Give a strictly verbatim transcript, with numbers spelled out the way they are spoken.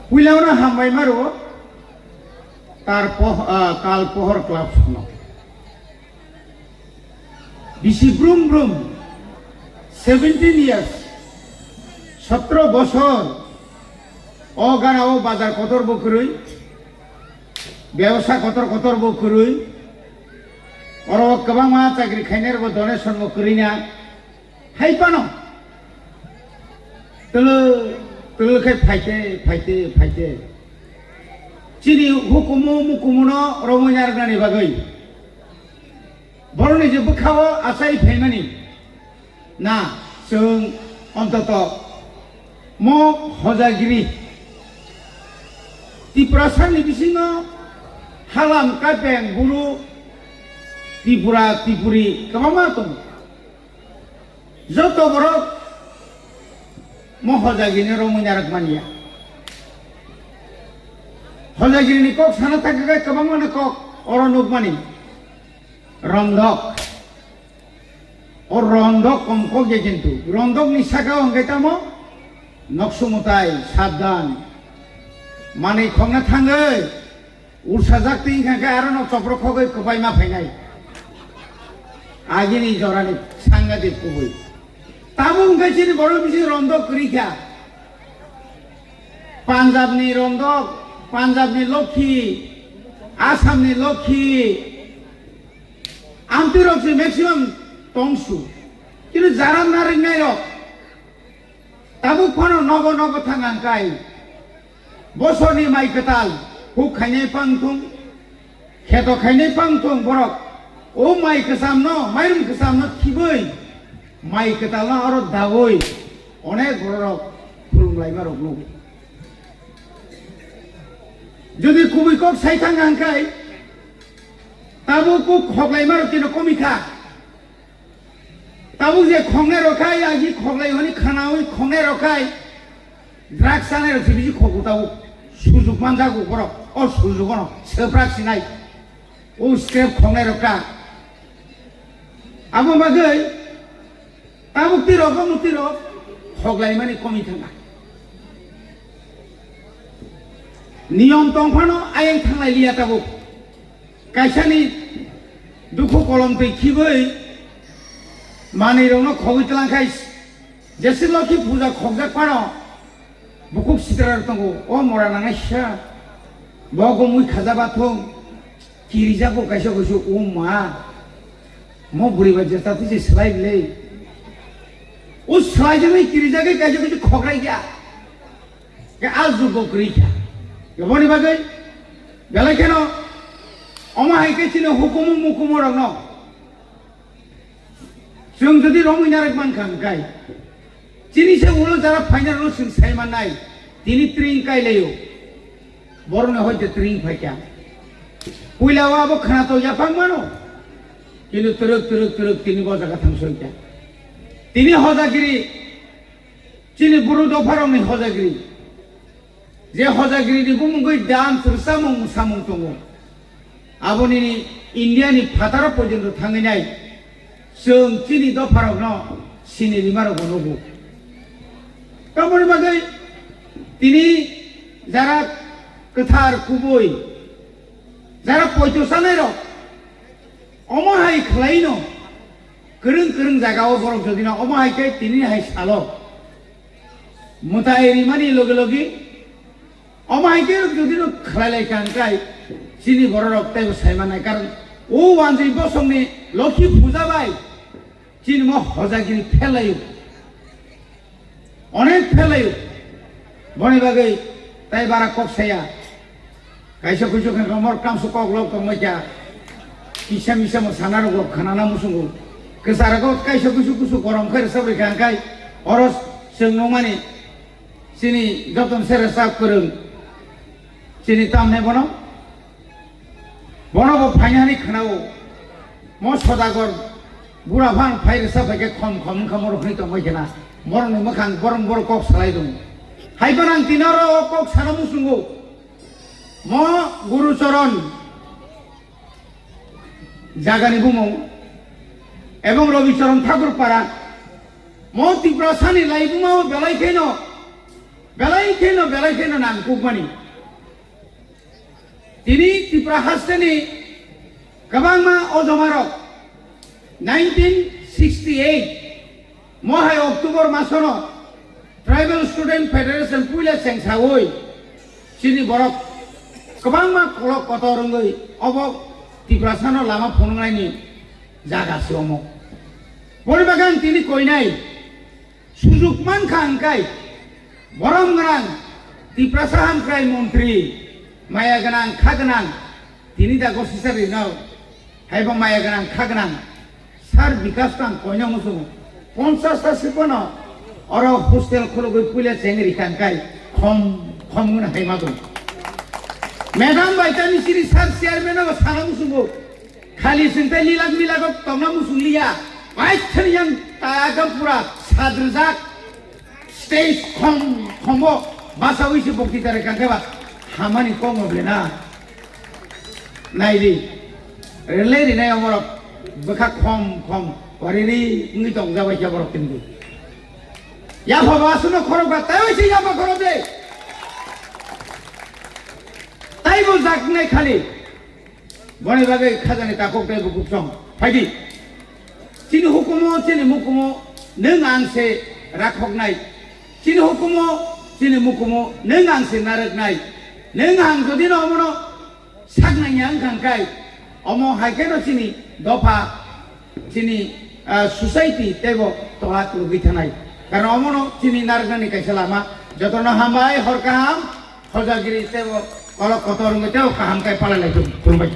Puila oro hambai maro tar poh-, ah, kal pohor club sono. Bisi brum brum, seventeen years, sotro bosor, o gana o bazar kotor bo kwrwi, bebsa kotor kotor bo kwrwi, oro kwbangma chakri khainai rok bo donation bo kwrwi na. Hai phano twlwk twlwk khe phaite, phaite, phaite. Chini hukumu mukumuno romwi narwknani bagwi borokni je bwkhao achai phaimani na chwng ontoto mo hojagiri Tiprasani bisingo halam kapeng buru Tripura Tripuri kwbangma tongo. Joto borok mo hojagini romwi narwk manya. Hojagirini kok sana thangkhe kwbangmani kok oro nukmani. Rondok. O rondok kom kok ya kintu. Rondokni saka o hwnkhe tamo noksu mwtai, sabdan. Manwi khokna thangwi. Ursajak twi wngkha khe aro no chopro khogwi kwbai ma phainai. Agini jorani sangadik kubui. Tabuk wngkha chini borok bisi rondok kwrwi kha. Punjabni rondok, Punjabni lokhi, Assamni lokhi, amtwi rok se maximum tongsu. Kintu jara narwknai rok. Tabuk phano nogo nogo thang ang kai. Bosorni mai kwtal, huk khainai pang thung, kheto khainai pang thung borok. O mai kwchamno, mairum kwchamno thibwi, mai kwtalno aro daui, onek bororok khulumlaima rok nugo. Jodi kubui kok sai thang ang kai, tabuk kok khoklaima rok tino komi kha. Tabuk je khongnai rok khai, agi khoklai hwnwi khwnaui khongnai rok khai, drugs chanai rok se bisi khoku tabuk. Sujuk manjago borok, o sujugo no swprak sinai. O scrap khongnai rok kha. Abo bagwi tabuk twi rok, omo twi rok khoklaimani komi thangkha. Niyom tong phano ayang thanglai liya tabuk. Kaisani dukhu kolom twi khibwi manwi rokno khogwi tlang khai, jesi lokhi puja khokjak phano bukhuk sitra rok tongo, o mora nangnai sa bo gomwi khaja ba thung, kirijago kaisa kaisa, o ma, mo bwrwi ba jeta twi se slai le, o slai jani kirijagwi kaisa kaisa khokrai ya. Ke a jugo kwrwi kha. Aboni bagwi belai kheno omo hai khe chini hukumu mukumu rokno chwng jodi romwi narwk mankha hwnkhe chini se ulo jara phaina rokno chwng sai mannai, tini tring kai laio. Borokni hoite tring phai kha. Puila o abo khwnato yaphang mano. Kintu twrwk twrwk twrwk tini bo jaga thang soi kha. Tini hojagiri Chini buru dopharokni hojagiri, je hojagirini bumungwi dance rwchapmung mwsamung tongo, aboni Indiani phataro porjonto thangwi nai, chwng chini dopharokno sini rimarokbo nugo. Tamoni bagwi tini jara kwthar kubui, jara poito chanairok omo hai khwlaino kwrwng kwrwng jagao borok jodino omo hai khe tini hai salo mwtai rimani loge loge omo hai khe jodino khwlai lai kha hwnkhe chini bororok teibo sai mannai, karon o wanjwi bosongni lokhi puja bai chini mo hojagiri phelaio. Onek phelaio. Boni bagwi tai bara kok saya. Kaisa kuisu khe romor kamsu kok lok tongmai kha. Kisa misa mo sana rok khana na musungo. Kwchara kok kaisa kuisu kusu korom khe rwchap rikha hwnkhe oro chwng nungmani chini joton se rwchap kwrwng. Chini tamne bono. Bono bo phainani khwnao, mo Sodagar bura phang phai rwsa phai khe khom khom wngkha, mo rok hwnwi tongbai khena, borokni mwkhang borok borok kok salai tongo. Hai phano ang tini oro o kok sana muchungo, mo Guru Charan jagani bumung ebong Rabi Charan Thakur Para, mo Tiprasani laibuma o belai kheno Belai kheno, belai kheno nangkukmani. Tini Tripura hasteni kwbangma ojomarok nineteen sixty-eight mohai October masono Tribal Student Federation puila chengsawi chini borok kwbangma kolok kotor wngwi obo Tiprasano lama phunuknaini jaga se omo. Boni bagwi ang tini koinai sujuk mankha hwnkhe borom gwnang Tiprasa hamkrai montri maya gwnang kha gwnang tini da gosisa rino haibo maya gwnang kha gwnang Sir Bikash tang koino muchungo ponchas ta siphano oro hostel khulugwi puila chengri kangkai khom khom gwnang hai matung. Madam bai tani siri sir chairman o sana muchungo khali singtai lilak milak o tongna muchung liya bai thani yang ta agam pura sadrjak stage khom khombo basawi se bokti tare kangkai ba hamani kong oble na. Naidi, relai rinai omorok bwkha khom khom wariri wngwi tongjabai khe borok tini. Yapha ba aswkno khorok ba taiwi se yapha khorok de. Taibo jaknai khali. Boni bagwi khajani takhuk taibo kuksong. Phaidi. Chini hukumo, chini mukumo, nwng ang se rakhoknai. Chini hukumo, chini mukumo, nwng ang se narwknai. Nwng ang jodi no omono saknai ya wngkha hwnkhe, omo hai kheno chini dopha, chini, ah, society teibo tola kwrwgwi thanai. Karon omono chini narwknani kaisa lama. Jotono hambai, hor kaham, hojagiri teibo kolok kotor wngwi teibo kaham khe palai lai thung. Khulumbai.